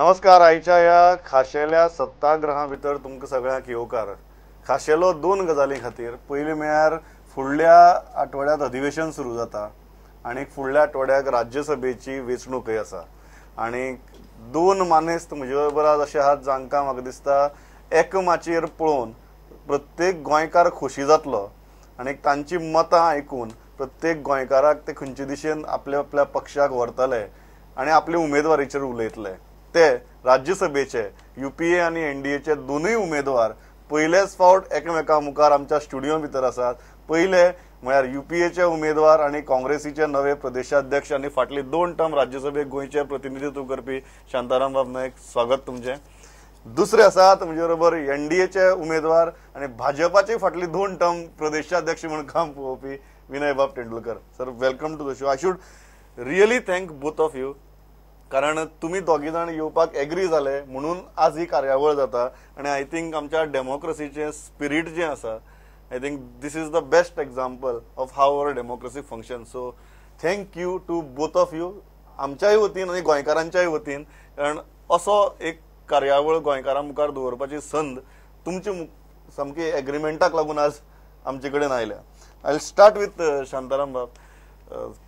नमस्कार. आयच्या ह्या खाशेल्या सत्ताग्रहा भितर तुमकां सगळ्यांक येवकार. खाशेलो दोन गजाली खातीर. पयलीं म्हळ्यार फुडल्या आठवड्यांत अधिवेशन सुरू जाता आनी फुडल्या आठवड्याक राज्यसभेची वेंचणूकय आसा. आनी दोन मानेस्त म्हजे बरोबर आज अशे आहात जांकां म्हाका दिसता एक माचयेर पळोवन प्रत्येक गोंयकार खोशी जातलो आनी तांची मतां आयकून प्रत्येक गोंयकाराक ते खंयचे दिशेन आपल्या आपल्या पक्षाक व्हरतले आनी आपले उमेदवारीचेर उलयतले. ते राज्यसभेचे युपीए आनी एनडीएचे दोनूय उमेदवार पयलेच फावट एकामेका मुखार आमच्या स्टुडियो भितर आसात. पयले म्हळ्यार युपीएचे उमेदवार आनी काँग्रेसीचे नवे प्रदेशाध्यक्ष आनी फाटली दोन टर्म राज्यसभेक गोंयचे प्रतिनिधित्व करपी शांताराम बाब नायक, स्वागत तुमचें. दुसरे आसात म्हजे बरोबर एनडीएचे उमेदवार आनी भाजपाचे फाटली दोन टर्म प्रदेशाध्यक्ष म्हणून काम पळोवपी विनय बाब Tendulkar. Sir, welcome to the show. I should really thank both of you, कारण तुमी दोगी जाण येवपाक एग्री जाले म्हणून आज ही कार्यावळ जाता. आनी I think आमच्या डेमोक्रेसीचें स्पिरीट जें आसा, I think this is the best example of how our democracy function. So thank you to both of you, आमच्याय वतीन आनी गोंयकारांच्याय वतीन, कारण असो एक कार्यावळ गोंयकारां मुखार दवरपाची संद तुमचे सामकी एग्रीमेंटाक लागून आज आमचे कडेन आयल्या. I start with Shantaram बाब.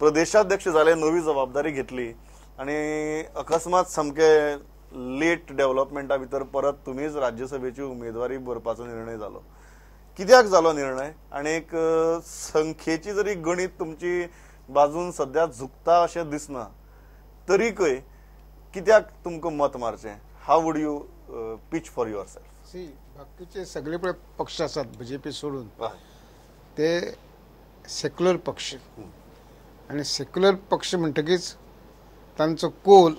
प्रदेशाध्यक्ष जाले, नवी जबाबदारी घेतली आनी अकस्मात सामके लेट डेव्हलपमेंटा भितर परत तुमीच राज्यसभेची उमेदवारी भरपाचो निर्णय जालो. कित्याक जालो निर्णय? आनी एक संख्येची जरी गणित तुमची बाजून सद्या झुकता अशें दिसना, तरीकय कित्याक तुमकां मत मारचें? How would you pitch for yourself? See, बाकीचे सगळे पळय पक्ष आसात बीजेपी सोडून, ते सेक्युलर पक्ष. आनी सेक्युलर पक्ष म्हणटकीच तांचो कोल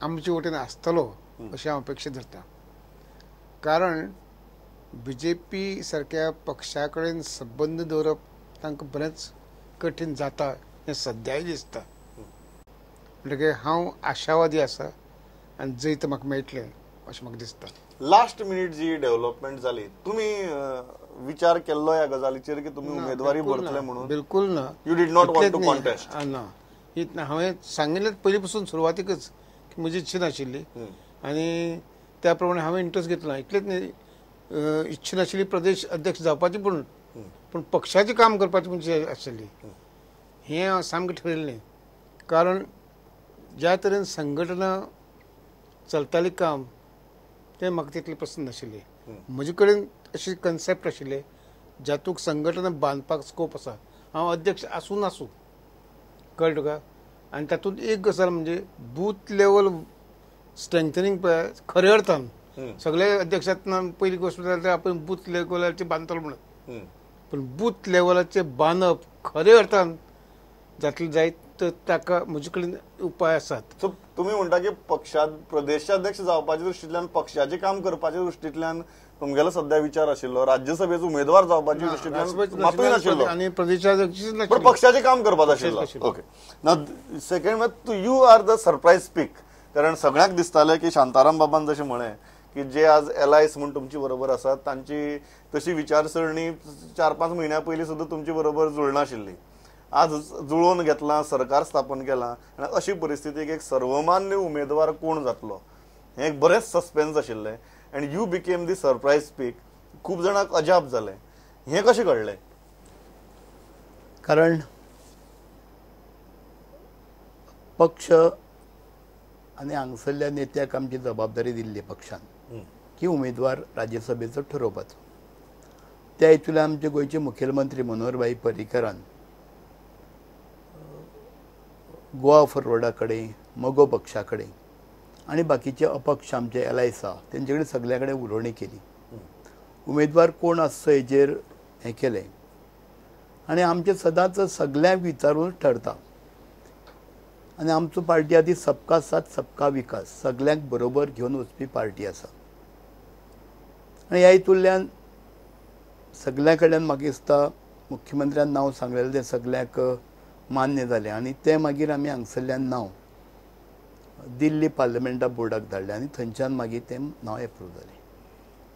आमचे वटेन आसतलो अशें हांव अपेक्षा धरता. कारण बीजेपी सारक्या पक्षा कडेन संबंद दवरप तांकां बरेंच कठीण जाता हें सद्याय दिसता. म्हणटकीर हांव आशावादी आसा आनी जैत म्हाका मेळटलें अशें म्हाका दिसता. लास्ट मिनीट जी डेव्हलपमेंट जाली, तुमी विचार केल्लो ह्या गजालीचेर की तुमी उमेदवारी भरतले म्हणून? बिलकुल ना. You did not want to contest? ना, हांवें सांगिल्लें पयलीं पसून सुरवातीकच की म्हजी इच्छा नाशिल्ली आनी त्या प्रमाणे हांवें इंट्रस्ट घेतला. इतलेंच न्ही, इच्छा नाशिल्ली प्रदेश अध्यक्ष जावपाची, पूण पूण पक्षाचें काम करपाची म्हजी आशिल्ली हें हांव सामकें ठरयल्लें. कारण ज्या तरेन संघटना चलताली काम तें म्हाका तितलें पसंत नाशिल्लें. म्हजे कडेन अशी कन्सेप्ट आशिल्लें जातूंत संघटना बांदपाक स्कोप आसा, हांव अध्यक्ष आसूं नासूं, कळ्ळें तुका. आनी तातूंत एक गजाल म्हणजे बूथ लेवल स्ट्रेंथनिंग पळय खऱ्या अर्थान सगळे अध्यक्षांत पयली गोश्ट जाल्यार आपण बूथ लेवलाचेर बांदतलो म्हणून, पूण बूथ लेवलाचेर बांदप खऱ्या अर्थान जातलें जायत तर ताका म्हजे कडेन उपाय आसात. सो तुमी म्हणटा की पक्षा प्रदेशाध्यक्ष जावपाच्या दृश्टींतल्यान, पक्षाचें काम करपाच्या दृश्टींतल्यान तुमगेलो सद्या विचार आशिल्लो, राज्यसभेचो उमेदवार जावपाच्या दृश्टींतल्यान मातूय नाशिल्लो आनी प्रदेशाध्यक्ष पण पक्षाचें काम करपाचो आशिल्लो. ओके, ना सेकंड म्हळ्यार you are the surprise pick, कारण सगळ्यांक दिसतालें की शांताराम बाबान जशें म्हळें की जे आज एलायस म्हूण तुमचे बरोबर आसात तांची तशी विचारसरणी 4-5 म्हयन्यां पयलीं सुद्दां तुमचे बरोबर जुळनाशिल्ली. आज जुळोवन घेतलां, सरकार स्थापन केलां आनी अशी परिस्थितीक एक सर्वमान्य उमेदवार कोण जातलो हें एक बरेंच सस्पेन्स आशिल्लें. And you became the surprise pick. खूब जाणांक अजाप जालें. हें कशें घडलें? कारण पक्ष आनी हांगसरल्या नेत्याक आमची जबाबदारी दिल्ली पक्षान की उमेदवार राज्यसभेचो ठरोवपाचो. त्या हितूंतल्यान आमचे गोंयचे मुखेलमंत्री मनोहरभाई पर्रीकरान गोवा फॉरवर्डा कडेन, मगो पक्षा कडेन आनी बाकीचे अपक्ष आमचे एलायस आसा तेंचे कडेन सगल्या कडेन उलोवणी केली. उमेदवार कोण आसचो हेजेर हें केलें आनी आमचें सदांच सगल्यांक विचारून ठरता. आनी आमचो पार्टी आदी सबका साथ सबका विकास, सगल्यांक बरोबर घेवन वचपी पार्टी आसा. आनी ह्या हितूंतल्यान सगल्यां कडल्यान म्हाका दिसता मुख्यमंत्र्यान नांव सांगलेलें तें सगल्यांक मान्य जालें आनी तें मागीर आमी हांगसरल्यान नांव दिल्ली पार्लमेंटा बोर्डाक धाडलें आनी थंयच्यान मागीर तें नांव एप्रूव जालें.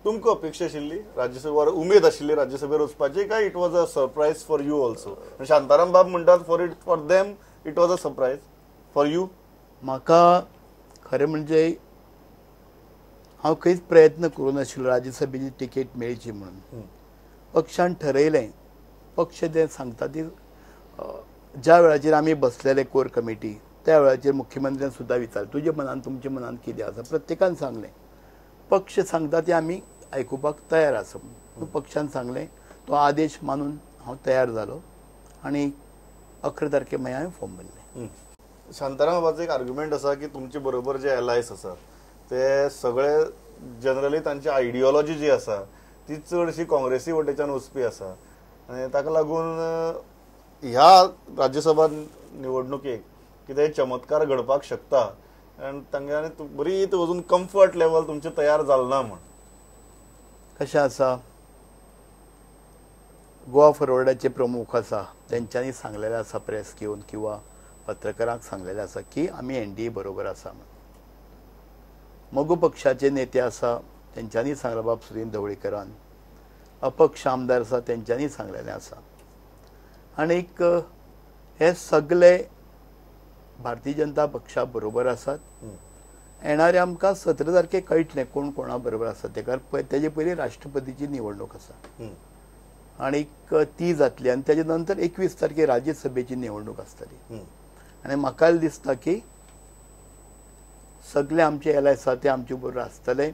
तुमकां अपेक्षा आशिल्ली राज्यसभेर, उमेद आशिल्ली राज्यसभेर वचपाची, काय it was a surprise for you also? Shantaram बाब म्हणटात for it for them it was a surprise, for you? म्हाका खरें म्हणजे हांव खंयच प्रयत्न करूं नाशिल्लो राज्यसभेची तिकेट मेळची म्हणून. पक्षान ठरयलें, पक्ष जें सांगता ती ज्या वेळाचेर आमी बसलेले कोर कमिटी त्या वेळाचेर मुख्यमंत्र्यान सुद्दां विचारलें तुजे मनान तुमच्या मनान कितें आसा, प्रत्येकान सांगलें. पक्ष सांगता तें आमी आयकुपाक तयार आसा म्हणून पक्षान सांगलें, तो आदेश मानून हांव तयार जालो आनी 11 तारखे मागीर हांवें फॉर्म भरलें. शांताराम बाबाचो एक आर्ग्युमेंट आसा की तुमचे बरोबर जे एलायस आसा ते सगळे जनरली तांची आयडियोलॉजी जी आसा ती चडशी काँग्रेसी वटेच्यान वचपी आसा आनी ताका लागून ह्या राज्यसभा निवडणुकेक कितेंय चमत्कार घडपाक शकता आनी तांगे बरी अजून कम्फर्ट लेवल तुमचें तयार जालें ना म्हण. कशें आसा, गोवा फॉरवर्डाचे प्रमुख आसा तेंच्यांनी सांगलेलें आसा प्रेस घेवन किंवा पत्रकारांक सांगलेलें आसा की आमी एनडीए बरोबर आसा म्हण. मगो पक्षाचे नेते आसा तेंच्यांनी सांगलां बाब सुदिन ढवळीकरान, अपक्ष आमदार आसा तेंच्यांनी सांगलेलें आसा. आनीक हे सगळे भारतीय जनता पक्षा बरोबर आसात. येणारे आमकां 17 तारखेक कळटलें कोण कोणा बरोबर आसा ते, कारण तेजे पयलीं राष्ट्रपतीची निवडणूक आसा आनीक ती जातली आनी तेजे नंतर 21 तारखेक राज्यसभेची निवडणूक आसतली. आनी म्हाका दिसता की सगळे आमचे एल आसा ते आमचे बरोबर आसतले.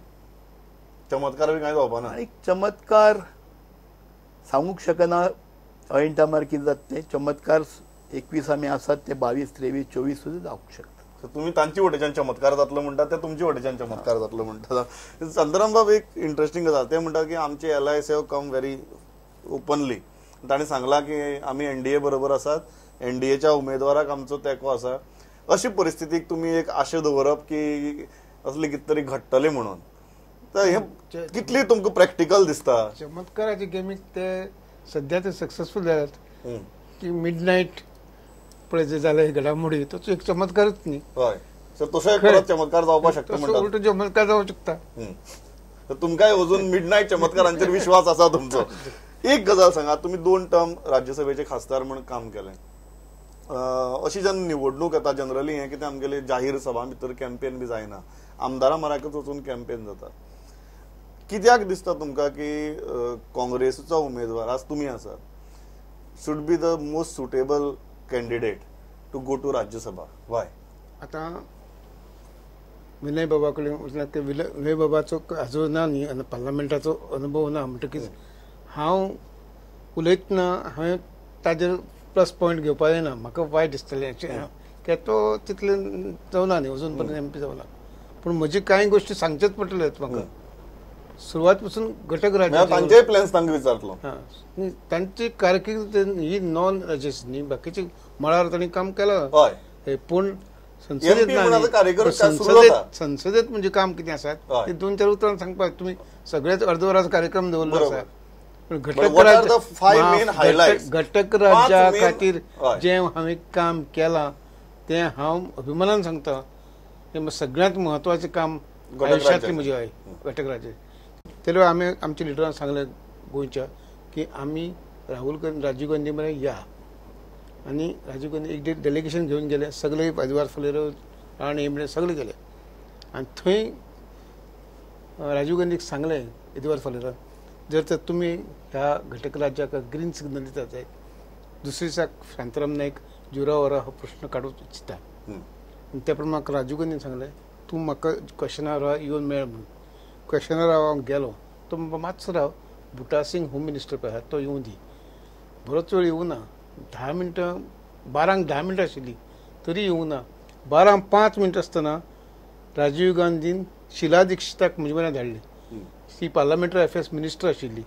चमत्कार बी कांय जावपा ना. आनी चमत्कार सांगूंक शकना ऐन टायमार कितें जाता तें. चमत्कार 21 आमी आसात ते 22, 23, 24 सुद्दां जावंक शकता. तुमी तांचे वटेच्यान चमत्कार जातलो म्हणटा ते तुमचे वटेच्यान चमत्कार जातलो म्हणटा. शांताराम बाब एक इंट्रस्टींग गजाल, ते म्हणटा की आमचे allies have come very openly, तांणी सांगलां की आमी एनडीए बरोबर आसात, एनडीएच्या उमेदवाराक आमचो तेंको आसा. अशी परिस्थितीक तुमी एक आशा दवरप की असले कितें तरी घडटलें म्हणून, तर हें कितली तुमकां प्रॅक्टिकल दिसता? चमत्काराचे गेमीक ते सद्या ते सक्सेसफूल जाल्यात की मिडनायट पळय जे जालें घडामोडी तो एक चमत्कारच न्ही. हय, सो तसो परत चमत्कार जावपाक शकता म्हणटा, उलटो चमत्कार जावंक शकता. तर तुमकांय अजून मिडनायट चमत्कारांचेर विश्वास आसा तुमचो. एक गजाल सांगा, तुमी 2 टर्म राज्यसभेचे खासदार म्हूण काम केलें. अशी जेन्ना निवडणूक येता जनरली हें कितें आमगेले जाहीर सभां भितर कॅम्पेन बी जायना, आमदारां मराकच वचून कॅम्पेन जाता. कित्याक दिसता तुमकां की काँग्रेसीचो उमेदवार आज तुमी आसात should be the most suitable candidate to go to Rajya Sabha? Why? आतां विनय बाबा कडेन वचना, विनय बाबाचो हाजो ना न्ही आनी पार्लमेंटाचो अनुभव ना म्हणटकीच हांव उलयतना हांवें ताजेर प्लस पॉयंट घेवपा जायना, म्हाका वायट दिसतलें कित्याक तो तितले जावना न्ही, अजून पर्यंत एमपी जावना. पूण म्हजी कांय गोश्टी सांगचेच पडटलेच म्हाका. सुरवात पासून घटक राज्य तांचेय प्लॅन्स तांकां विचारतलो. हां, तांची कारकीर्द ही नॉन राजेश न्ही, बाकीची मळार तांणी काम केलां. हय, पूण संसदेत संसदेत म्हणजे काम कितें आसा ते 2-4 उतरां सांगपाक तुमी सगळेच अर्द वराचो कार्यक्रम दवरलो आसा. पूण घटक राज्या खातीर जें हांवें काम केलां तें हांव अभिमानान सांगता, तें सगळ्यांत म्हत्वाचें काम आयुश्यांतलें म्हजें घटक राज्य. तेन्ना आमी आमच्या लिडरान सांगलें गोंयच्या की आमी राहुल गांधी राजीव गांधी मरे या, आनी राजीव गांधी एक डेलिगेशन घेवन गेले, सगळे एदवार फुलेरो राणे बिणे सगळे गेले. आनी थंय राजीव गांधीक सांगलें एदवार फुलेरान, जर तर तुमी ह्या घटक राज्याक ग्रीन सिग्नल दितात जायत, दुसरे दिसाक शांताराम नायक जुरावरा हो प्रश्न काडूंक इच्छिता. आनी त्या प्रमाण राजीव गांधीन सांगलें तूं म्हाका क्वेशनार येवन मेळ म्हणून. क्वेशनार हांव गेलो, तो मातसो राव, बुटा सिंग होम मिनिस्टर पळय तो येवं दी. बरोच वेळ येवं ना, 10 मिनटां 12 10 मिनटां आशिल्ली तरी येवं ना. 12:05 मिनटां आसतना राजीव गांधीन शिला दीक्षिताक म्हजे म्हऱ्यान धाडली. ती पार्लमेंटरी अफेर्स मिनिस्टर आशिल्ली,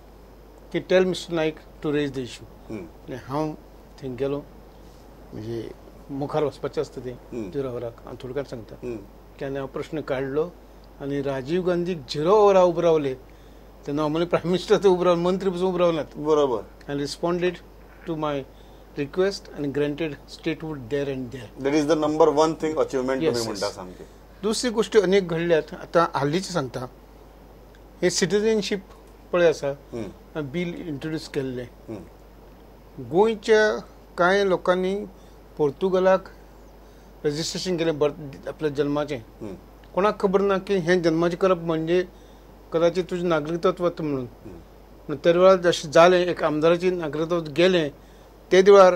की tell mister Naik to raise the issue. आनी हांव थंय गेलो, म्हणजे मुखार वचपाचें आसता तें 0 वराक, हांव थोडक्यात सांगता की आनी हांव प्रश्न काडलो आनी राजीव गांधीक 0 वरां उबे रावले. ते नॉर्मली प्रायम मिनिस्टर ते उबे रावले, मंत्री पसून उबे रावनात. बरोबर. आनी रिस्पोंडेड टू my request आनी granted statehood there and there. That is the number 1 thing achievement तुमी म्हणटा सामकी. दुसरी गोश्टी अनेक घडल्यात. आतां हालींच सांगता, हे सिटिझनशीप पळय आसा बील इंट्रोड्यूस केल्लें, गोंयच्या कांय लोकांनी पोर्तुगालाक रजिस्ट्रेशन केलें बर्थ आपल्या जल्माचें, कोणाक खबर ना की हें जन्माचें करप म्हणजे कदाचित तुजें नागरिकत्व वता म्हणून. त्या वेळार जशें जालें एक आमदाराची नागरिकत्व गेलें ते वेळार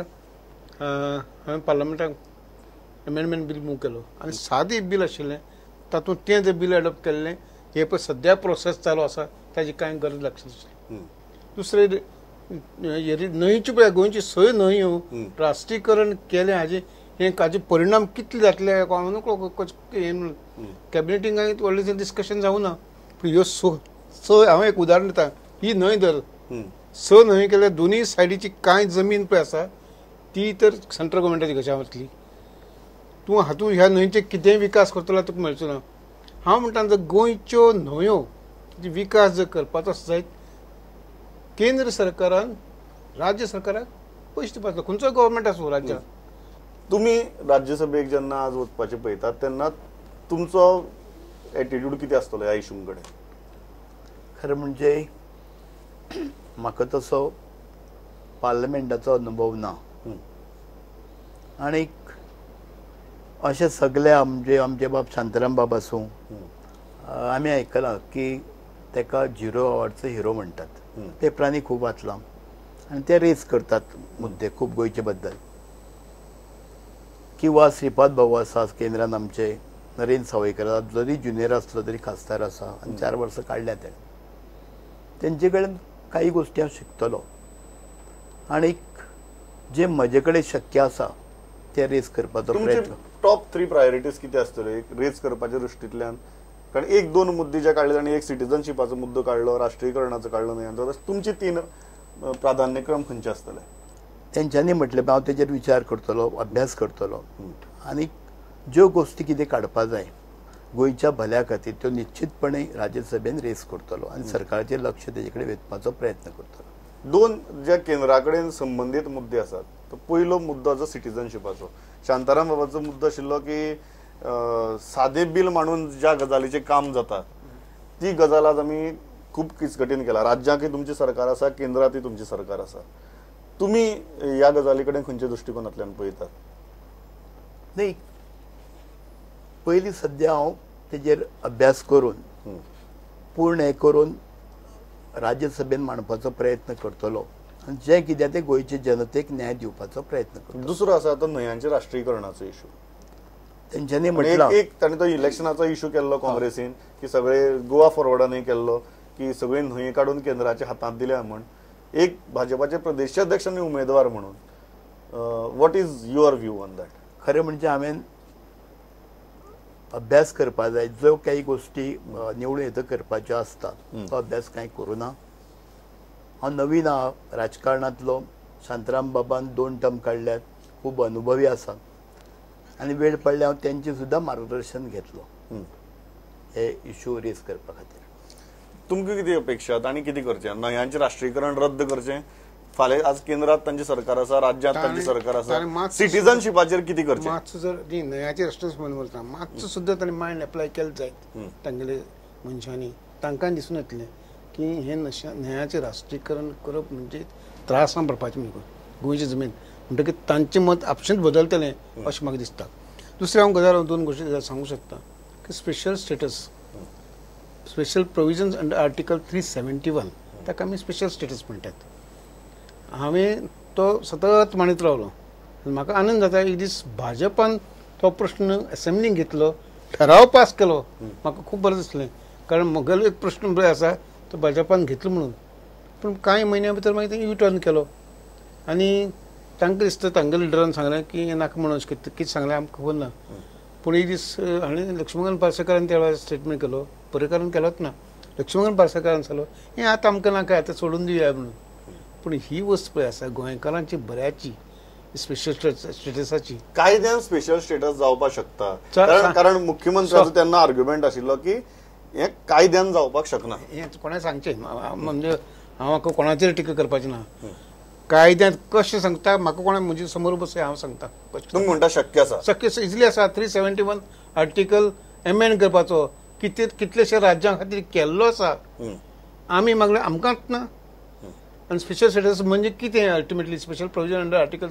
हांवें पार्लमेंटाक अमेंडमेंट बील मूव केलो आनी सादें बील आशिल्लें तातूंत तें जें बील एडॉप्ट केल्लें हें पळय सद्या प्रोसेस चालू आसा ताजी कांय गरज लागची नाशिल्ली. दुसरें न्हंयची पळय गोंयची सय न्हंयो राष्ट्रीयकरण केलें हाजें हें ताजे परिणाम कितले जातले हांव हें कॅबिनेटींग कांय व्हडलें डिस्कशन जावं ना. पूण ह्यो स हांव एक उदाहरण दिता, ही न्हंय धर स न्हंय केल्यार दोनूय सायडीची कांय जमीन पळय आसा ती तर सेंट्रल गव्हर्मेंटाची कशा वतली. तूं हातूंत ह्या न्हंयचे कितेंय विकास करतलो तुका मेळचो ना. हांव म्हणटा जर गोंयच्यो न्हंयो विकास जर करपाचो आसा जायत केंद्र सरकारान राज्य सरकाराक पयशे दिवपाचो, खंयचोय गव्हर्मेंट आसूं राज्याक. तुमी राज्यसभेक जेन्ना आज वचपाचें पळयतात तेन्ना तुमचो एटिट्यूड कितें आसतलो ह्या इशूं कडेन? खरें म्हणजे म्हाका तसो पार्लमेंटाचो अनुभव ना आनी अशें सगळे म्हणजे आमचे बाब शांताराम बाब आसूं आमी आयकलां की ताका झिरो अवॉर्डचो हिरो म्हणटात, पेपरांनी खूब वाचलां आनी ते रेज करतात मुद्दे खूब गोंयचे बद्दल. किंवा श्रीपाद भाऊ आसा केंद्रान आमचे, नरेंद्र सावयकर जरी ज्युनियर आसलो तरी खासदार आसा आनी 4 वर्सां काडल्या तेणें, तेंचे कडेन काही गोश्टी हांव शिकतलो आनी जे म्हजे कडेन शक्य आसा ते रेज करपाचो प्रयत्न. टॉप 3 प्रायोरिटीज कितें आसतल्यो एक रेज करपाच्या दृश्टींतल्यान? कारण 1-2 मुद्दे जे काडले आनी एक सिटीजनशिपाचो मुद्दो काडलो, राष्ट्रीयकरणाचो काडलो न्हय, तुमचे 3 प्राधान्यक्रम खंयचे आसतले? तेंच्यांनी म्हटलें हांव तेजेर विचार करतलो, अभ्यास करतलो आनी ज्यो गोश्टी कितें काडपा जाय गोंयच्या भल्या खातीर त्यो निश्चितपणे राज्यसभेन रेज करतलो आनी सरकाराचें लक्ष तेजे कडेन वेधपाचो प्रयत्न करतलो. 2 ज्या केंद्रा कडेन संबंदीत मुद्दे आसात, तो पयलो मुद्दो जो सिटीजनशिपाचो, शांताराम बाबाचो मुद्दो आशिल्लो की सादें बील मांडून ज्या गजालीचें काम जाता ती गजाल आज आमी खूब किचकटीन केला. राज्यांकय तुमची सरकार आसा, केंद्रांतय तुमची सरकार आसा, तुमी ह्या गजाली कडेन खंयच्या दृश्टिकोनांतल्यान पळयतात? न्ही, पयलीं सद्या हांव तेजेर अभ्यास करून पूर्ण हें करून राज्यसभेन मांडपाचो प्रयत्न करतलो आनी जें कितें तें गोंयचे जनतेक न्याय दिवपाचो प्रयत्न करतलो. दुसरो आसा तो न्हंयांच्या राष्ट्रीयकरणाचो इशू. तेंच्यांनी म्हटलां एक ताणें तो इलेक्शनाचो इशू केल्लो काँग्रेसीन की सगळे गोवा फॉरवर्डानूय केल्लो की सगळी न्हंय काडून केंद्राच्या हातांत दिल्या म्हण. एक भाजपाचे प्रदेशाध्यक्ष आनी उमेदवार म्हणून what is your view on that? खरें म्हणजे हांवें अभ्यास करपा जाय, ज्यो काही गोश्टी निवडून येता करपाच्यो आसता तो अभ्यास कांय करूं ना. हांव नवीन आहा राजकारणांतलो, शांताराम बाबान 2 टर्म काडल्यात, खूब अनुभवी आसा आनी वेळ पडल्यार हांव तेंचें सुद्दां मार्गदर्शन घेतलो हे इशू रेज करपा खातीर. तुमकां कितें अपेक्षा आनी कितें करचें? न्हंयांचें राष्ट्रीयकरण रद्द करचें, फाल्यां आज केंद्रांत तांचें सरकार आसा, राज्यांत तांचें सरकार आसा, सिटीजनशिपाचेर कितें करचें? मातसो जर न्हंयाचें राष्ट्रीय उरता मातसो सुद्दां ताणें मायंड एप्लाय केलें जायत तांगेले मनशांनी, तांकां दिसून येतलें की हें न्हंयाचें राष्ट्रीयकरण करप म्हणजे त्रासां पडपाचें म्हणून गोंयची जमीन म्हणटकीर तांचें मत आपशींच बदलतलें अशें म्हाका दिसता. दुसरें हांव गजाल 2 गोश्टी सांगूंक शकता की special status, special provisions under article 371 ताका आमी स्पेशल स्टेटस म्हणटात. हांवें तो सतत मांडीत रावलो, म्हाका आनंद जाता एक दीस भाजपान तो प्रश्न एसेंब्लीन घेतलो, ठराव पास केलो, म्हाका खूब बरें दिसलें. कारण म्हगेलो एक प्रश्न पळय आसा तो भाजपान घेतलो म्हणून, पूण कांय म्हयन्या भितर मागीर तेणी यू टर्न केलो आनी तांकां दिसता तांगेल्या लिडरान सांगलें की हें नाका म्हणून कितें सांगलें आमकां खबर ना. पूण एक दीस हाणें लक्ष्मण पार्सेकारान त्या वेळार स्टेटमेंट केलो, पर्रीकारान केलोच ना, लक्ष्मण पार्सेकारान सांगलो हें आतां आमकां नाका आतां सोडून दिवया म्हणून. पूण ही वस्त पळय आसा गोंयकारांची बऱ्याची स्पेशल स्टेटसाची, कायद्यान स्पेशल स्टेटस जावपाक शकता. कारण मुख्यमंत्र्याचो तेन्ना आर्ग्युमेंट आशिल्लो की हें कायद्यान जावपाक शकना. हें कोणें सांगचें म्हणजे हांव म्हाका कोणाचेर टिका करपाची ना, कायद्यांत कशें सांगता म्हाका कोणा म्हजे समोर बसय हांव सांगता. तुमी म्हणटा शक्य आसा? शक्य इजिली आसा. 371 आर्टिकल एमेंड करपाचो कितें कितलेशे राज्यां खातीर केल्लो आसा, आमी मागले आमकांच ना. आनी स्पेशल स्टेटस म्हणजे कितें ultimately special provision under article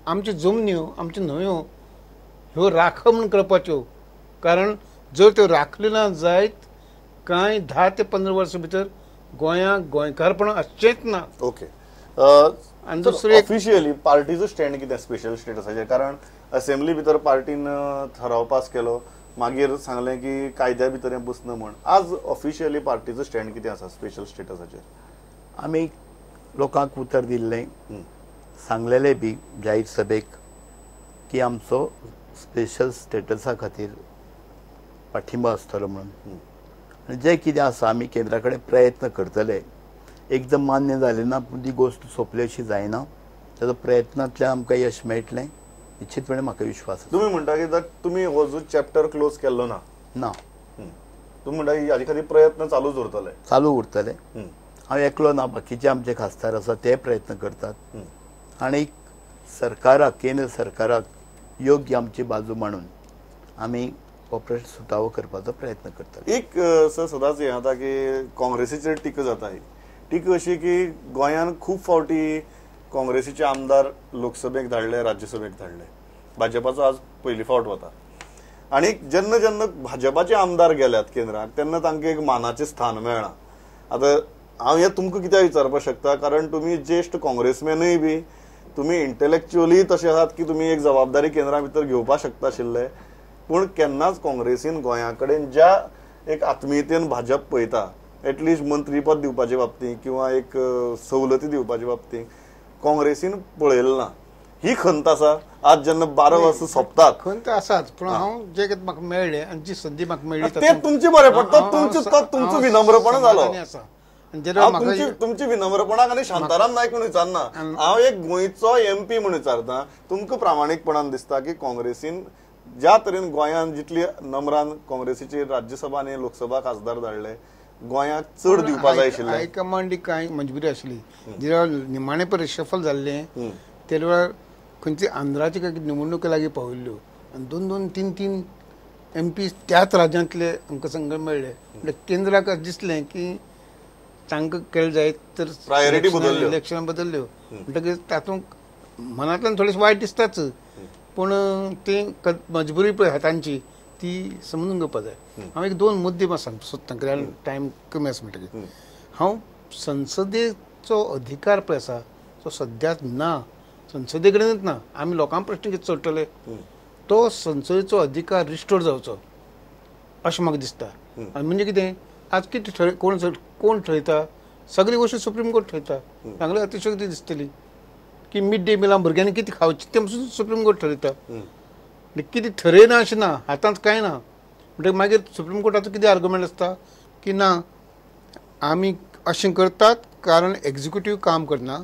आमच्यो जमन्यो आमच्यो न्हंयो ह्यो राखप म्हूण करपाच्यो, कारण जर त्यो राखल्यो ना जायत कांय 10 ते 15 वर्सां भितर गोंयांक गोंयकारपण आसचेंच ना. ओके. आनी दुसरें ऑफिशियली पार्टीचो स्टँड कितें स्पेशल स्टेटसाचेर? कारण असेंब्ली भितर पार्टीन ठराव पास केलो, मागीर सांगलें की कायद्या भितर हें बसना म्हण. आज ऑफिशियली पार्टीचो स्टँड कितें आसा स्पेशल स्टेटसाचेर? आमी लोकांक उतर दिल्लें, सांगलेलें बी जाहीर सभेक की आमचो स्पेशल स्टेटसा खातीर पाठिंबो आसतलो म्हणून. आनी जें कितें आसा आमी केंद्रा कडेन प्रयत्न करतले. एकदम मान्य जालें ना पूण ती गोश्ट सोंपली अशी जायना, ताजो प्रयत्नांतल्यान आमकां यश मेळटलें निश्चितपणे म्हाका विश्वास आसा. तुमी म्हणटा की तुमी हो जो चॅप्टर क्लोज केल्लो ना, ना तुमी म्हणटा की हाजे खातीर प्रयत्न चालूच उरतले? चालू उरतले. हांव एकलो ना, बाकीचे आमचे खासदार आसा ते प्रयत्न करतात आनी सरकाराक, केंद्र सरकाराक योग्य आमची बाजू मांडून आमी हो प्रश्न सुटावो करपाचो प्रयत्न करतले. एक सर सदांच हें जाता की काँग्रेसीचेर टिका जाता. ही टिका अशी की गोंयांत खूब फावटी काँग्रेसीचे आमदार लोकसभेक धाडले, राज्यसभेक धाडले, भाजपाचो आज पयली फावट वता. आनी जेन्ना जेन्ना भाजपाचे आमदार गेल्यात केंद्राक तेन्ना तांकां एक मानाचें स्थान मेळ्ळां. आतां हांव हें तुमकां कित्याक विचारपाक शकता, कारण तुमी ज्येश्ठ काँग्रेसमॅनूय बी तुमी इंटलेक्च्युअली तशे आहात की तुमी एक जबाबदारी केंद्रा भितर घेवपाक शकता आशिल्ले, पूण केन्नाच काँग्रेसीन गोंया कडेन ज्या एक आत्मीयतेन भाजप पळयता, एटलिस्ट मंत्रीपद दिवपाचे बाबतींत किंवा एक सवलती दिवपाचे बाबतींत काँग्रेसीन पळयलें ना. ही खंत आसा आज जेन्ना 12 वर्सां सोंपतात. खंत आसाच, पूण हांव जें कितें म्हाका मेळ्ळें आनी जी संदी म्हाका मेळ्ळी तें तुमचें बरें पडटा. तुमचो विनम्रपणा जालो. तुमची विनम्रपणाक आनी शांताराम नायक म्हूण विचारना, हांव एक गोंयचो एमपी म्हूण विचारता. तुमकां प्रामाणीकपणान दिसता की काँग्रेसीन ज्या तरेन गोंयांत जितली नम्रान काँग्रेसीची राज्यसभा आनी लोकसभा खासदार धाडले, गोंयांक चड दिवपा जाय आशिल्लें? हायकमांड कांय मजबुरी आशिल्ली. जेन्ना निमाणें पळय रिशफल जाल्लें ते वेळार खंयची आंध्राची काय निवडणुके लागीं पाविल्ल्यो आनी 2 2 3 3 एमपी त्याच राज्यांतले आमकां संघ मेळ्ळे. म्हणल्यार केंद्राक दिसलें की तांकां केलें जायत तर इलेक्शनां बदल्ल्यो. म्हणटकीर तातूंत मनांतल्यान थोडेशें वायट दिसताच, पूण ती मजबुरी पळय तांची ती समजून घेवपा जाय. हांव एक 2 मुद्दे म्हाका सांगपाक सोदता, कित्याक टायम कमी आसा म्हणटकीर. हांव संसदेचो अधिकार पळय आसा तो सद्याक ना, संसदे कडेनच ना. आमी लोकांक प्रश्न कितें सोडटले, तो संसदेचो अधिकार रिस्टोर जावचो अशें म्हाका दिसता. आनी म्हणजे कितें, आज कितें कोण ठरयता, सगळी गोश्टी सुप्रीम कोर्ट ठरयता. चांगली अतिशयोक्ती दिसतली की मिड डे मिलां भुरग्यांनी कितें खावचें तें सुप्रीम कोर्ट ठरयता. कितें ठरयना अशें ना, हातांत कांय ना. म्हणटकीर मागीर सुप्रीम कोर्टाचो कितें आर्ग्युमेंट आसता की ना आमी अशें करतात कारण एक्झिक्युटीव काम करना,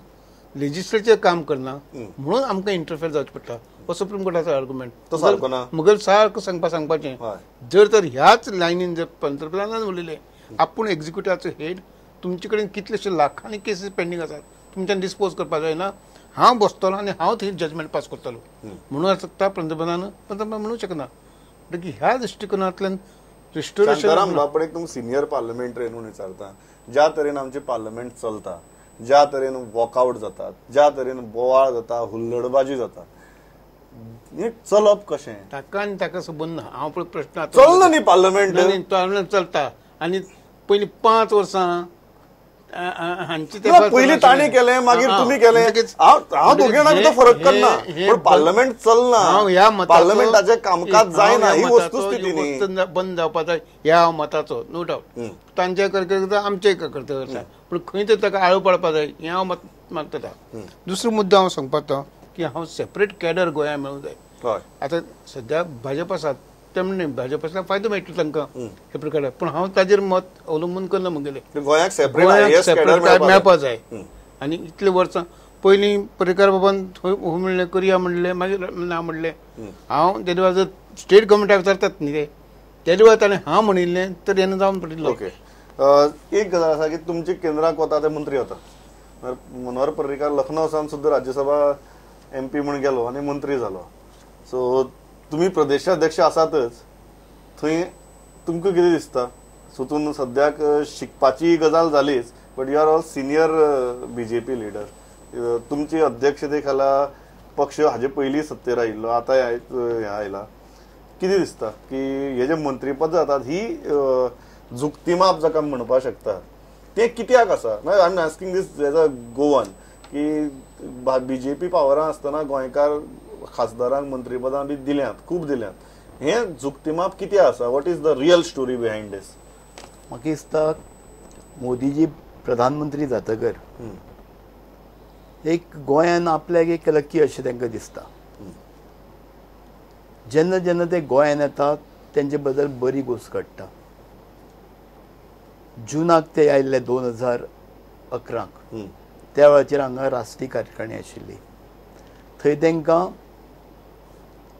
लेजिस्लेचर काम करना, म्हणून आमकां इंटरफेर जावचें पडटा. हो सुप्रीम कोर्टाचो आर्ग्युमेंट मुगेलो सारको सांगपाचें. जर तर ह्याच लायनीन जर पंतप्रधानान उलयलें आपूण एक्झिक्युटिवाचो हेड, तुमचे कडेन कितलेशे लाखांनी केसीस पेंडींग आसात, तुमच्यान डिस्पोज करपाक जायना, हांव बसतलो आनी हांव थंय जजमेंट पास करतलो म्हणून शकता पंतप्रधान, पंतप्रधान म्हणूंक शकना. म्हणटकीर ह्या दृश्टिकोनांतल्यान शांताराम बापडेक तुमकां सिनियर पार्लमेंटरीयन म्हणून विचारता, ज्या तरेन आमचें पार्लमेंट चलता, ज्या तरेन वॉकआउट जातात, ज्या तरेन बोवाळ जाता, हुल्लडबाजी जाता, हें चलप कशें? ताका आनी ताका संबंद ना. हांव पळय प्रश्न चलना न्ही पार्लमेंट, पार्लमेंट चलता आनी पयलीं 5 वर्सां पयलीं तांणी केलें, मागीर तुमी केलें. हांव दोगां भितर फरक करना, पूण पार्लमेंट चलना, पार्लमेंटाचें कामकाज जायना, ही वस्तुस्थिती न्ही. बंद जावपा जाय ह्या मताचो, नो डावट. तांचे करता, आमचे करता, पूण खंय तरी ताका आळो पाडपा जाय हें हांव मत मानता. दुसरो मुद्दो हांव सांगपाक तो की हांव सेपरेट कॅडर गोंया मेळूंक जाय. आतां सद्या भाजप आसात ते म्हणून भाजपाचो फायदो मेळटलो तांकां सेपरेट कॅडर, पूण हांव ताजेर मत अवलंबून करना. म्हगेलें गोंयाक सेपरेट मेळपा जाय. आनी इतले वर्सां पयलीं पर्रीकार बाबान म्हणलें करया म्हणलें, मागीर ना म्हणलें. हांव तेदे वेळार जर स्टेट गव्हर्मेंटाक विचारतात न्ही ते वेळार ताणें हांव म्हणिल्लें तर येन्ना जावन पडिल्लो. ओके, एक गजाल आसा की तुमचे केंद्राक वता ते मंत्री वता, मनोहर पर्रीकार लखनौ सावन सुद्दां राज्यसभा एमपी म्हूण गेलो आनी मंत्री जालो. सो तुमी प्रदेशाध्यक्ष आसातच, थंय तुमकां कितें दिसता? सो सद्याक शिकपाची गजाल जालीच, but you are all senior BJP leader. तुमची अध्यक्षते खाला पक्ष हाजे पयलीं सत्तेर आयिल्लो, आतां हें आयला. कितें दिसता की हे जे मंत्रीपद जातात ही झुकतीमाप जाका म्हणपाक शकता ते कित्याक आसा? I am asking this as a Goan की बीजेपी पावरान आसतना गोंयकार खासदारांक मंत्रीपदां बी दिल्यांत, खूब दिल्यांत, हे झुकतीमाप कितें आसा? What is the real story behind this? म्हाका दिसता मोदीजी प्रधानमंत्री जातकर एक गोंयान आपल्याक एक लकी अशें तांकां दिसता. जेन्ना जेन्ना ते गोंयान येतात तेंचे बद्दल बरी गोश्ट घडटा. जुनाक ते आयिल्ले 2011 त्या वेळाचेर हांगा राष्ट्रीय कार्यकारिणी आशिल्ली, थंय तांकां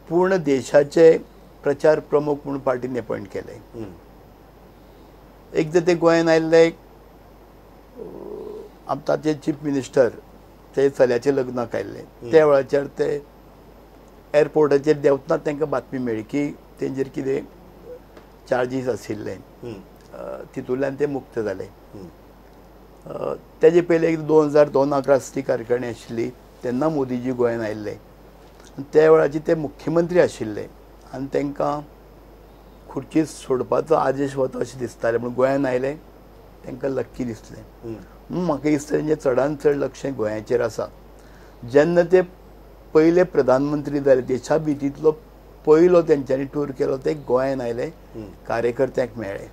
पूर्ण देशाचे प्रचार प्रमुख म्हणून पार्टीन अपॉयंट केले. एकदां ते गोंयान आयिल्ले, आतांचे चीफ मिनिस्टर ते चल्याच्या लग्नाक आयिल्ले, त्या वेळाचेर ते एअरपोर्टाचेर देंवतना तांकां बातमी मेळ्ळी की तेंचेर कितें चार्जीस आशिल्ले, तितूंतल्यान ते मुक्त जाले. तेजे पयलीं एक 2002 राष्ट्रीय कार्यकारिणी आशिल्ली तेन्ना मोदीजी गोंयान आयिल्ले आनी त्या वेळाचेर ते मुख्यमंत्री आशिल्ले आनी तांकां खुर्ची सोडपाचो आदेश वता अशें दिसतालें, पूण गोंयान आयले तांकां लक्की दिसलें. म्हणून म्हाका दिसता तेंचें चडान चड लक्ष गोंयाचेर आसा. जेन्ना ते पयले प्रधानमंत्री जाले, देशा भितरलो पयलो तेंच्यांनी टूर केलो, ते गोंयान आयले, कार्यकर्त्यांक मेळ्ळे.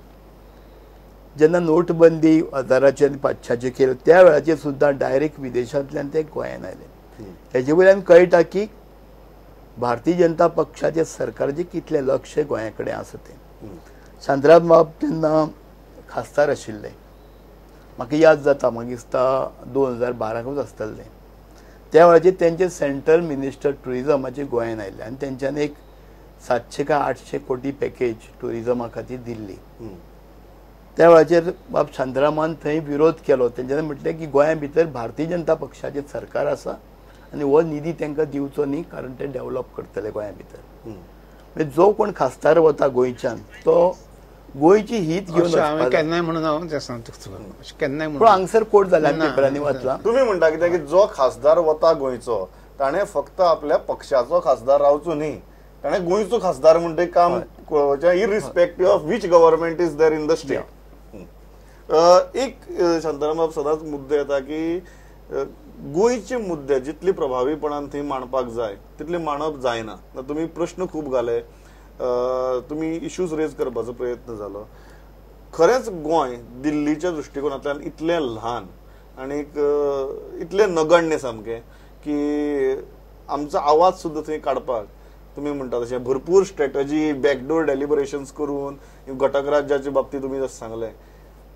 जेन्ना नोटबंदी 1000 आनी 500 केली त्या वेळाचेर सुद्दां डायरेक्ट विदेशांतल्यान ते गोंयान आयले. हेजे वयल्यान कळटा की भारतीय जनता पक्षाचे सरकाराचें कितलें लक्ष गोंया कडेन आसा तें. शांताराम बाब तेन्ना खासदार आशिल्ले, म्हाका याद जाता, म्हाका दिसता 2012कूच आसतलें. त्या वेळाचेर तेंचे सेंट्रल मिनिस्टर ट्युरिजमाचे गोंयान आयिल्ले आनी तेंच्यांनी एक 700 काय 800 कोटी पॅकेज ट्युरिजमा खातीर दिल्ली. त्या वेळाचेर बाब शांतारामान थंय विरोध केलो. तेंच्यांनी म्हटलें की गोंया भितर भारतीय जनता पक्षाचें सरकार आसा आनी हो निधी तांकां दिवचो न्ही, कारण ते डेवलप करतले गोंया भितर. म्हणजे जो कोण खासदार वता गोंयच्यान तो गोंयची हित घेवन केन्नाय म्हणून हांव सांगता, केन्नाय पूण हांगसर कोट जाल्या पेपरांनी वाचला. तुमी म्हणटा कित्याक की जो खासदार वता गोंयचो ताणें फक्त आपल्या पक्षाचो खासदार रावचो न्ही, ताणें गोंयचो खासदार म्हणटे काम पळोवचें, irrespective of which government is there in the state. एक शांताराम बाब सदांच मुद्दे येता की गोंयचे मुद्दे जितले प्रभावीपणान थंय मांडपाक जाय तितले मांडप जायना. तुमी प्रश्न खूब घाले, तुमी इश्यूज रेज करपाचो प्रयत्न जालो. खरेंच गोंय दिल्लीच्या दृश्टिकोनांतल्यान इतलें ल्हान आनी इतलें नगण्य सामकें की आमचो आवाज सुद्दां थंय काडपाक तुमी म्हणटा तशें भरपूर स्ट्रेटजी, बॅकडोर डेलिबरेशन्स करून घटक राज्याच्या बाबतींत तुमी जशें सांगलें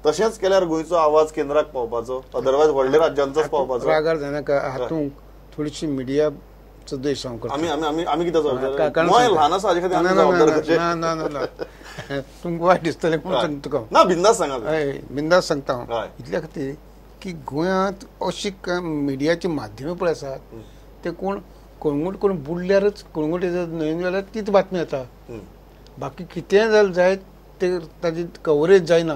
तशेंच केल्यार गोंयचो आवाज केंद्राक पावपाचो, अदरवायज व्हडल्या राज्यांचोच पावपाचो. रागार जायनाका, हातूंत थोडीशी मिडियाचो द्वेश हांव करता. आमी आमी कितें जबाबदार? गोंय ल्हान आसा हाजे खातीर आमी जबाबदार कशे? ना ना ना, तुमकां वायट दिसतलें म्हणून सांगता तुका. ना, बिंदास सांगा. हय, बिंदास सांगता हांव. इतल्या खातीर की गोंयांत अशी मिडियाची माध्यमां पळय आसात ते कोण कळंगूट कोण बुडल्यारच, कळंगूट न्हंयेन जाल्यार तीच बातमी येता, बाकी कितेंय जालें जायत ते ताजी कवरेज जायना.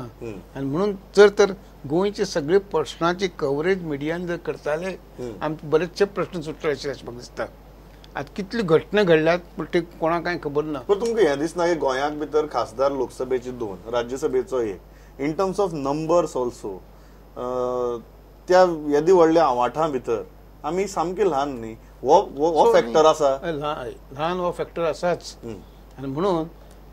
आनी म्हणून जर तर गोंयचे सगळे प्रश्नाची कवरेज मिडियान जर करताले आमचे बरेचशे प्रश्न सुट्टले अशें म्हाका दिसता. आतां कितल्यो घटना घडल्यात पूण ते कोणाक कांय खबर ना. पण तुमकां हें दिसना की गोंयांत भितर खासदार लोकसभेचे 2, राज्यसभेचो 1, in terms of numbers also त्या येदी व्हडल्या आवाठां भितर आमी सामके ल्हान न्ही, हो फॅक्टर आसा. ल्हान हो फॅक्टर आसाच. आनी म्हणून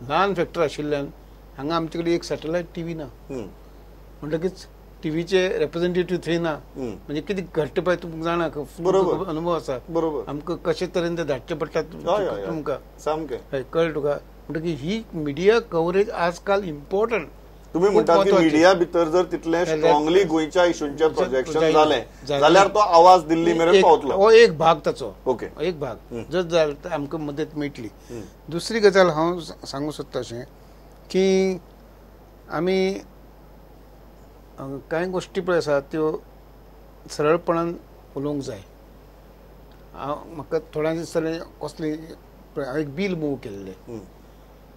ल्हान फॅक्टर आशिल्ल्यान हांगा आमचे कडेन एक सॅटेलायट टीव्ही ना, म्हणटकीच टीव्हीचे रेप्रेझेंटेटिव्ह थंय ना. म्हणजे कितें घडटा पळय तुमकां जाणा, अनुभव आसा, बरोबर, आमकां कशे तरेन ते धाडचे पडटा तुमकां सामकें हय कळ्ळें तुका. म्हणटकीर ही मिडिया कवरेज आजकाल इम्पॉर्टंट. तुम्ही म्हणटा की मिडिया भितर जर तितलें स्ट्रॉंगली गोंयच्या इशूंचें प्रोजेक्शन जालें जाल्यार तो आवाज दिल्ली मेरेन पावतलो. हो एक भाग ताचो, ओके, एक भाग जर जाल्यार तर आमकां मदत मेळटली. दुसरी गजाल हांव सांगूंक सोदता अशें की आमी कांय गोश्टी पळय आसा त्यो सरळपणान उलोवंक जाय. हांव म्हाका थोड्या दिसतालें कसली हांवें एक बील मूव केल्लें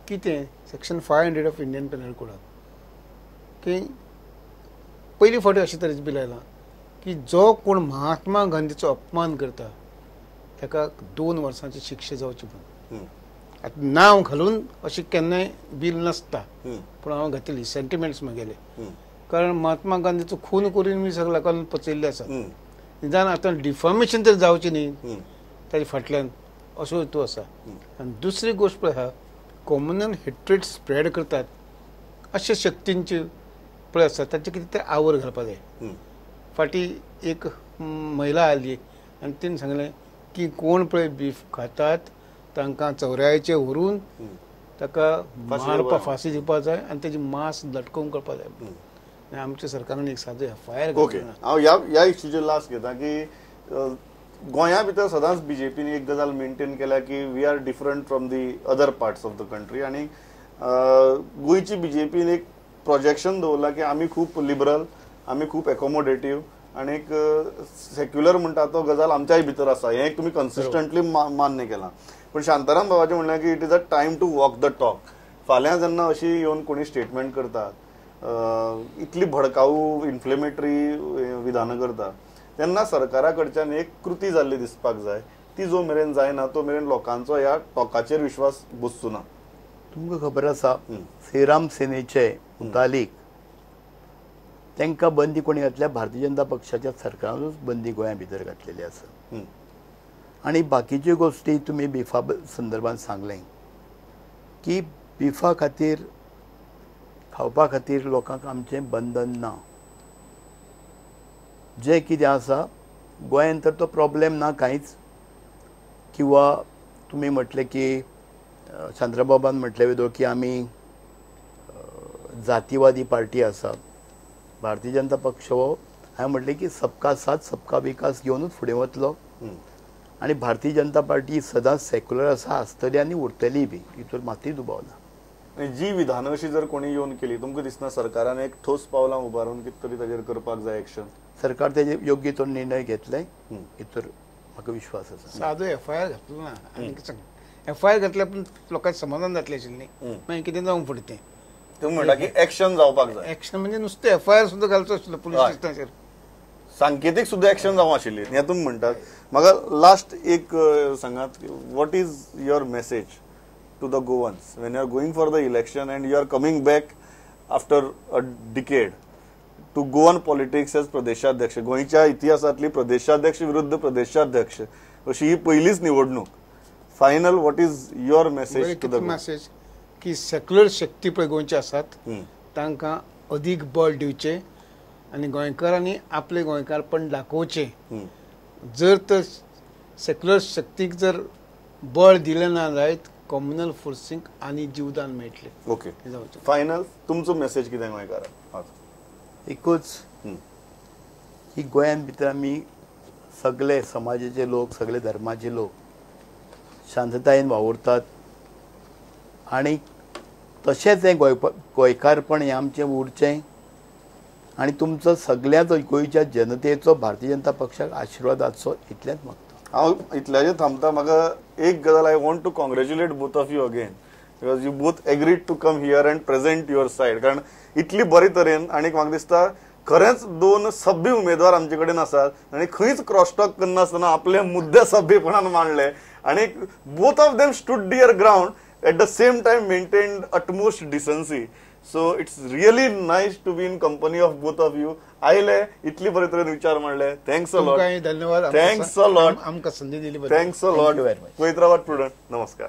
कितें सेक्शन 500 ऑफ इंडियन पेनल कोडाक की पयली फावटी अशे तरेचें बील आयलां की जो कोण महात्मा गांधीचो अपमान करता ताका 2 वर्सांची शिक्षा जावची म्हणून. आतां नांव घालून अशें केन्नाय बील नासता, पूण हांव घातली सेंटिमेंट्स म्हगेले, कारण महात्मा गांधीचो खून करून मी सगळ्या लोकांक पचयल्ले आसा. निदान आतां डिफॉर्मेशन तर जावचें न्ही ताजे फाटल्यान असो हेतू आसा. आनी दुसरी गोश्ट पळय आहा, कॉम्युनल हेट्रेड स्प्रेड करतात अशे शक्तींची पळय आसा, तांचे कितें तरी our घालपाक जाय. फाटीं एक महिला आयली आनी तिणें सांगलें की कोण पळय बीफ खातात तांकां चौऱ्याचे व्हरून ताका मारपा फांसी दिवपाक जाय आनी तेजी मांस लटकोवंक करपाक जाय. आनी आमच्या सरकारान एक सादो एफआयआर. ओके, हांव ह्या इश्यूचेर लास्ट घेता की गोंया भितर सदांच बीजेपीन एक गजाल मेंटेन केल्या की we are different from the other parts of the country, आनी गोंयची बीजेपीन एक प्रोजेक्शन दवरला की आमी खूब लिबरल, आमी खूब एकोमोडेटीव आनी एक सेक्युलर म्हणटा तो गजाल आमच्याय भितर आसा, हें एक तुमी कन्सिस्टंटली मान्य केलां. पूण शांताराम बाबाचें म्हणलें की it is a time to walk the talk. फाल्यां जेन्ना अशी येवन कोणी स्टेटमेंट करतात, इतली भडकाऊ इन्फ्लेमेटरी विधानां करता, तेन्ना सरकारा कडच्यान एक कृती जाल्ली दिसपाक जाय. ती जो मेरेन जायना तो मेरेन लोकांचो ह्या टॉकाचेर विश्वास बसचो ना. तुमकां खबर आसा श्रीराम सेनेचे मुतालीक तांकां बंदी कोणी घातल्या, भारतीय जनता पक्षाच्या सरकारानूच बंदी गोंया भितर घातलेली आसा. आनी बाकीच्यो गोश्टी तुमी बिफा संदर्भात सांगलें की बिफा खातीर खावपा खातीर लोकांक आमचें बंधन ना. जें कितें आसा गोंयांत तर तो प्रॉब्लेम ना कांयच. किंवा तुमी म्हटलें की शांतारामबाबान म्हटलें वेदो की आमी जातीवादी पार्टी आसा, भारतीय जनता पक्ष हो हांवें म्हटलें की सबका साथ सबका विकास घेवनूच फुडें वतलो आनी भारतीय जनता पार्टी सदांच सेक्युलर आसा, आसतली आनी उरतली बी, हितूर मातूय दुबाव ना. जी विधानां अशी जर कोणी येवन केली, तुमकां दिसना सरकारान एक ठोस पावलां उबारून कितें तरी ताजेर करपाक जाय एक्शन? सरकार तेजेर योग्य तो निर्णय घेतले हितूर म्हाका विश्वास आसा. सादो एफआयआर घातलो ना आनी कितें सांग, एफआयआर घातल्यार पूण लोकांक समाधान जातलें आशिल्लें, मागीर कितें जावंक फुडें तें. तुमी म्हणटा की एक्शन जावपाक जाय. एक्शन म्हणजे नुस्तें एफआयआर सुद्दां घालचो आशिल्लो पुलीस स्टेशनाचेर, सांकेतीक सुद्दां एक्शन जावं आशिल्ली हें तुमी म्हणटात. म्हाका लास्ट एक सांगात, what is your message to the Goans when you are going for the election and you are coming back after a decade to Goan politics as प्रदेशाध्यक्ष? गोंयच्या इतिहासांतली प्रदेशाध्यक्ष विरुद्ध प्रदेशाध्यक्ष अशी ही पयलीच निवडणूक. Final what is your message to the message की secular शक्ती पळय गोंयचे आसात तांकां अदीक बळ दिवचें आनी गोंयकारांनी आपलें गोंयकारपण दाखोवचें. जर तर सेक्युलर शक्तीक जर बळ दिलें ना जायत कॉम्युनल फोर्सींक आनी जीवदान मेळटलें. ओके, फायनल तुमचो मेसेज कितें गोंयकारांक? एकूच की गोंयांत भितर आमी सगळे समाजाचे लोक, सगळे धर्माचे लोक शांततायेन वावुरतात आनी तशेंच हें गोंयकारपण हें आमचें उरचें आनी तुमचो सगळ्याचो गोंयच्या जनतेचो भारतीय जनता पक्षाक आशिर्वाद आसचो इतलेंच मागता. हांव इतल्याचेर थांबता. म्हाका एक गजाल, I want to congratulate both of you again because you both agreed to come here and present your side. कारण इतली बरे तरेन आनी म्हाका दिसता खरेंच दोन सभ्य उमेदवार आमचे कडेन आसात आनी खंयच क्रॉसटॉक करनासतना आपले मुद्दे सभ्यपणान मांडले आनी both of them stood their ground at the same time maintained utmost decency. So it's really nice to be in company of both of you. आयले, इतली बरे तरेन विचार मांडले. Thanks a lot. धन्यवाद. Thanks a lot. आमकां संदी दिली. Thanks a lot. पळयत रावात प्रुडंट. नमस्कार.